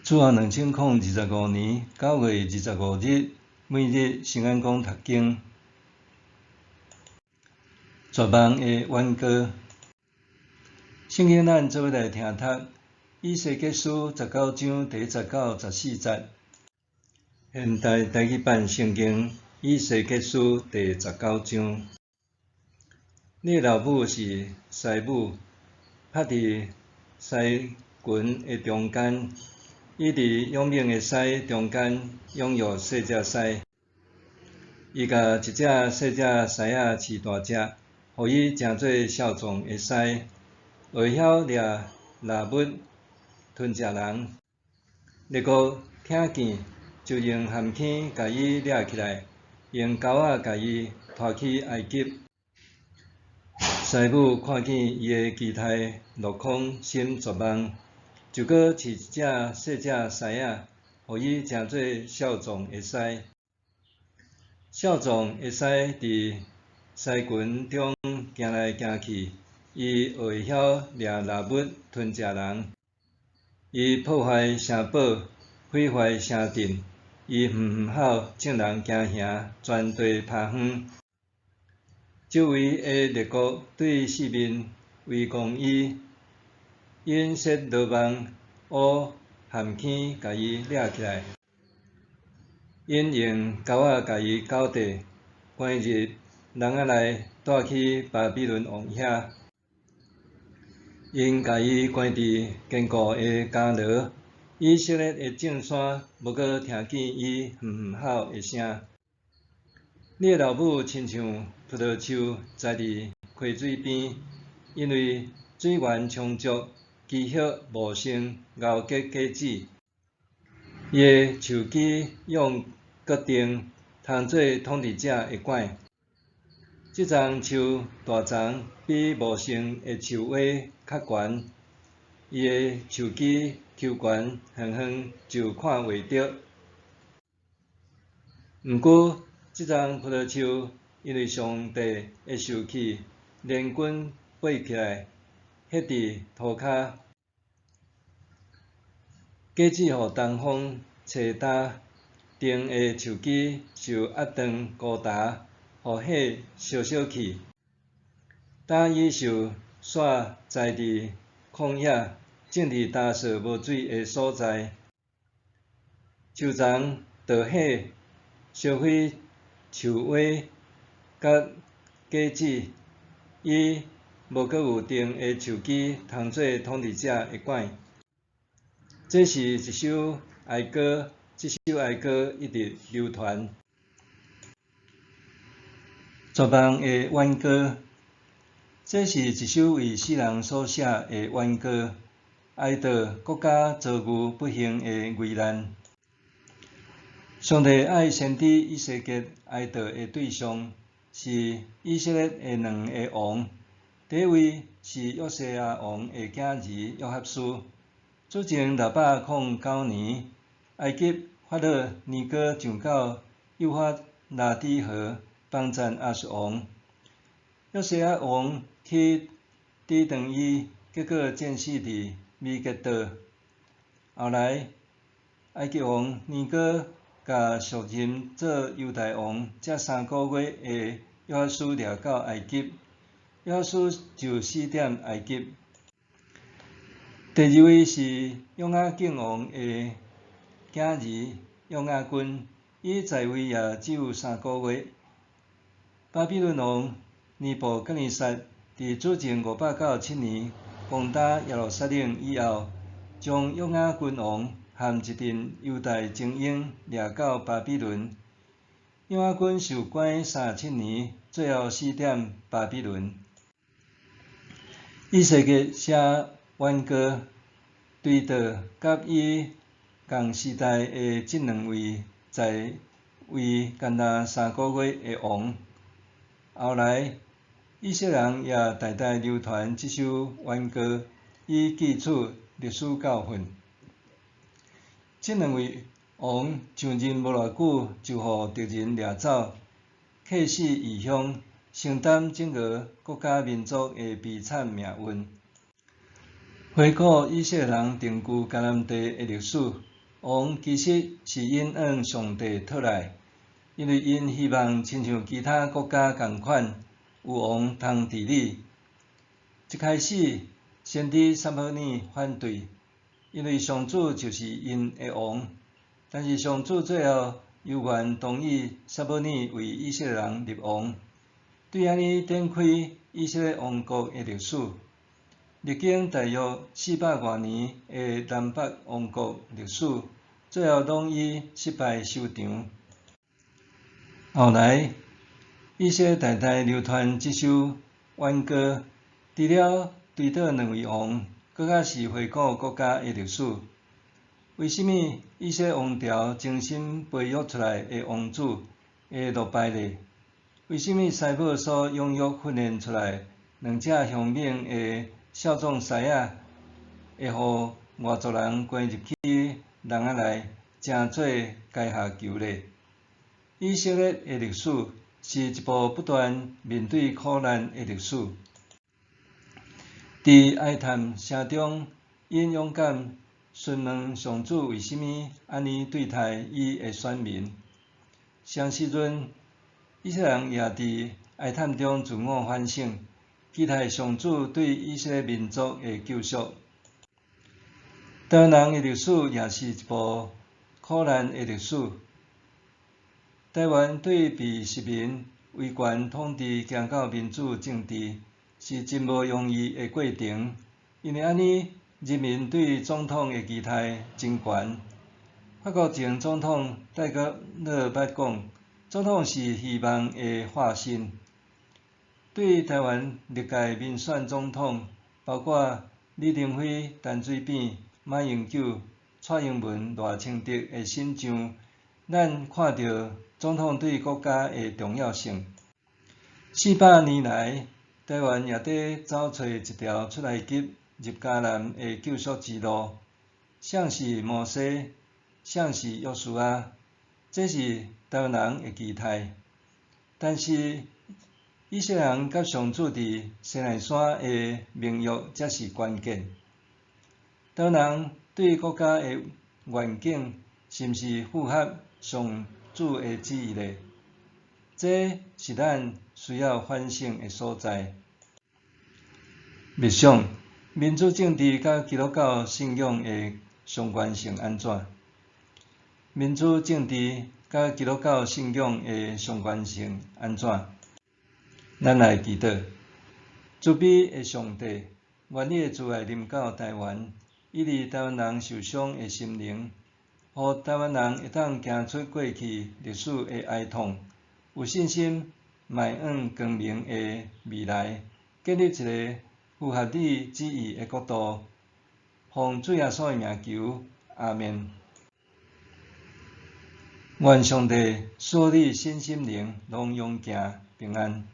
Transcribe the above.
主後2025年9月25日，每日聖安講讀經。絕望的挽歌。聖經咱做伙來聽讀以西結書19章第1節到14節。現代台語版聖經以西結書第十九章。你的老母是獅母，拍佇獅群的中間。伊佇勇猛的獅中間養育細隻獅，伊共一隻細隻獅仔飼大隻，予伊成做少壯的獅，會曉掠獵物吞食人。列國聽見，就用蚶坑共伊掠起來，用鈎仔共伊拖去埃及。獅母看見伊的畸胎落空，心絕望。就閣飼一隻細隻獅仔，予伊成做少壯的獅。少壯的獅佇獅群中行來行去，伊學會曉掠獵物吞食人。伊破壞城堡，毀壞城鎮，伊哼哼吼，眾人驚嚇，全地趴昏。周圍的列國對四面圍攻伊。𪜶設羅網，挖蚶坑，共伊掠起來。𪜶用鈎仔共伊勾綴，關入籠仔內，帶去巴比倫王遐。𪜶共伊關佇堅固的監牢。以色列的眾山無閣聽見伊哼哼吼的聲。你的老母親像葡萄樹栽佇溪水邊，因為水源充足。枝葉茂盛，熬結果子。伊的樹枝養固定，通做統治者的拐。這欉樹大欉比茂盛的樹葦較懸，伊的樹枝虯懸，遠遠就看袂著。毋過，這欉葡萄樹因為上帝的受氣，連根拔起來。歇佇塗跤，果子予東風吹焦，長的樹枝受壓斷孤焦，予火燒燒去。擔伊受紲栽佇曠野，種佇乾燥無水的所在。樹叢著火燒毀樹葦佮果子，伊無閣有長的樹枝通做統治者的拐。這是一首哀歌，這首哀歌一直流傳。絕望的挽歌，這是一首為死人所寫的挽歌，哀悼國家遭遇不幸的危難。上帝愛先知以西結哀悼的對象是以色列的兩个王。第一位是約西亞王的囝兒約哈斯，主前609年，埃及法老尼哥上到幼發拉底河，幫贊亞述王。約西亞王去抵擋伊，結果戰死佇米吉多。後來，埃及王尼哥共受任做猶大王才三个月的約哈斯掠到埃及。約哈斯就死佇埃及。第二位是約雅敬王的囝兒約雅斤，伊在位也只有三个月。巴比倫王尼布甲尼撒佇主前597年攻打耶路撒冷以後，將約雅斤王和一陣猶大精英掠到巴比倫。約雅斤受關37年，最後死佇巴比倫。以西結寫挽歌，追悼佮伊仝時代的這兩位在位干焦三个月的王。後來，以色列人也代代流傳這首挽歌，以記取歷史教訓。這兩位王上任無偌久，就予敵人掠走，客死異鄉。承擔整個國家民族的悲慘命運。回顧以色列人定居迦南地的歷史，王其實是𪜶向上帝討來，因為𪜶希望親像其他國家仝款，有王通治理。一開始，先知撒母耳反對，因為上主就是𪜶的王。但是上主最後猶原同意撒母耳為以色列人立王，對按呢展開以色列王國的歷史。歷經大約400外年的南北王國歷史，最後攏以失敗收場。後來，以色列代代流傳這首挽歌，除了追討兩位王，閣較是回顧國家的歷史。為啥物以色列王朝精心培育出來的王子會落敗呢？為啥物師母所養育訓練出來兩隻兇猛的少壯獅仔，會予外族人關入去籠仔內，成做階下囚呢？以色列的歷史是一部不斷面對苦難的歷史。佇哀嘆聲中，𪜶勇敢詢問上主為啥物按呢對待伊的選民。雙時陣，以色列人也佇哀嘆中自我反省，期待上主對以色列民族的救贖。台灣人的歷史也是一部苦難的歷史。台灣對被殖民威權統治行到民主政治，是真無容易的過程。因為按呢，人民對總統的期待真懸。法國前總統戴高樂捌講，總統是希望的化身。對台灣歷屆民選總統，包括李登輝、陳水扁、馬英九、蔡英文、賴清德的身上，咱看著總統對國家的重要性。400年來，台灣也佇走揣一條出埃及入迦南的救贖之路。誰是摩西，誰是約書亞，這是台灣人的期待。但是，以色列人佮上主佇西奈山的盟約才是關鍵。台灣人對國家的願景，是毋是符合上主的旨意呢？這是咱需要反省的所在。默想，民主政治佮基督教信仰的相關性按怎？民主政治佮基督教信仰的相關性按怎？咱來祈禱，慈悲的上帝，願你的慈愛臨到台灣，醫治台灣人受傷的心靈，予台灣人會當行出過去歷史的哀痛，有信心邁向光明的未來，建立一个符合你旨意的國度。奉主耶穌的名求，阿們。願上帝賜予你身心靈攏勇健平安。